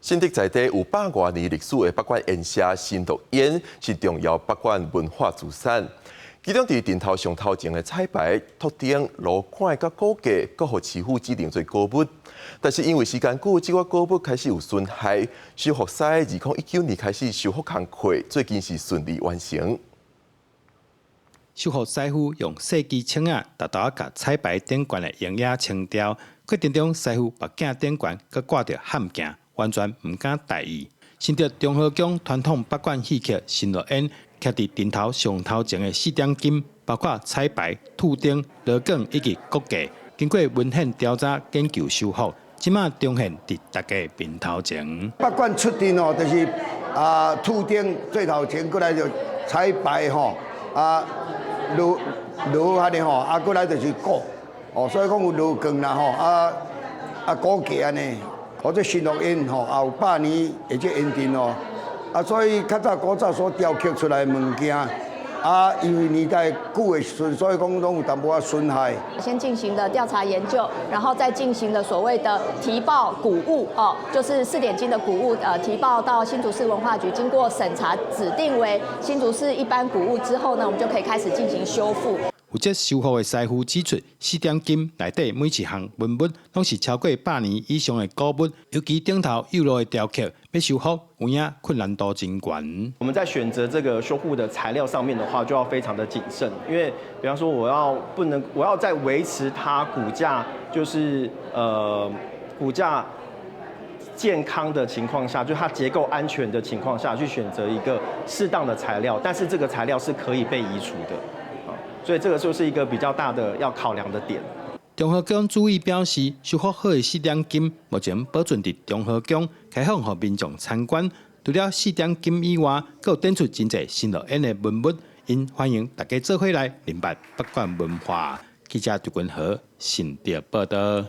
新竹在地有百外年歷史的北管煙社新樂煙是重要北管文化資產。其中佇陣頭上頭前的彩排、托燈、鑼管佮鼓架，閣予市府指定做古物。但是因為時間久，這寡古物開始有損害。修復師2019年開始修復工課，最近是順利完成。修復師傅用細支鉎仔，沓沓共彩排頂懸的蠅仔清掉。過程中，師傅目鏡頂懸閣掛著譀鏡，完全毋敢大意。新竹中和宮傳統北管戲曲新樂煙，徛佇陣頭上頭前的四點金，包括彩排、兔燈、鑼管以及鼓架，經過文獻調查研究修復，這馬重現佇大家面頭前。北管出陣哦，就是啊，兔燈最頭前，過來就彩排吼，啊，鑼鑼按呢吼，啊，過來就是鼓，哦，所以講有鑼管啦吼，啊啊鼓架按呢，或者新樂煙吼，也有百年的這煙陣哦。啊，所以較早古早所雕刻出來的物件，啊，因為年代久的時陣，所以講攏有淡薄仔損害。先進行了調查研究，然後再進行了所謂的提報古物哦，就是四點金的古物，提報到新竹市文化局，經過審查指定為新竹市一般古物之後呢，我們就可以開始進行修復。負責修復的師傅指出，四點金內底每一項文物攏是超過百年以上的古物，尤其頂頭幼路的雕刻，欲修復有影困難度真懸。我們在選擇這個修復的材料上面的話，就要非常的謹慎，因為比方說我要不能，我要在維持它骨架，就是骨架健康的情況下，就它結構安全的情況下去選擇一個適當的材料，但是這個材料是可以被移除的。所以這個就是一個比較大的要考量的點。中和宮主委表示，修復好的四點金目前保存佇中和宮，開放予民眾參觀。除了四點金以外，閣有展出真濟新樂煙的文物，𪜶歡迎大家做伙來認捌北管文化。記者朱君和新竹報道。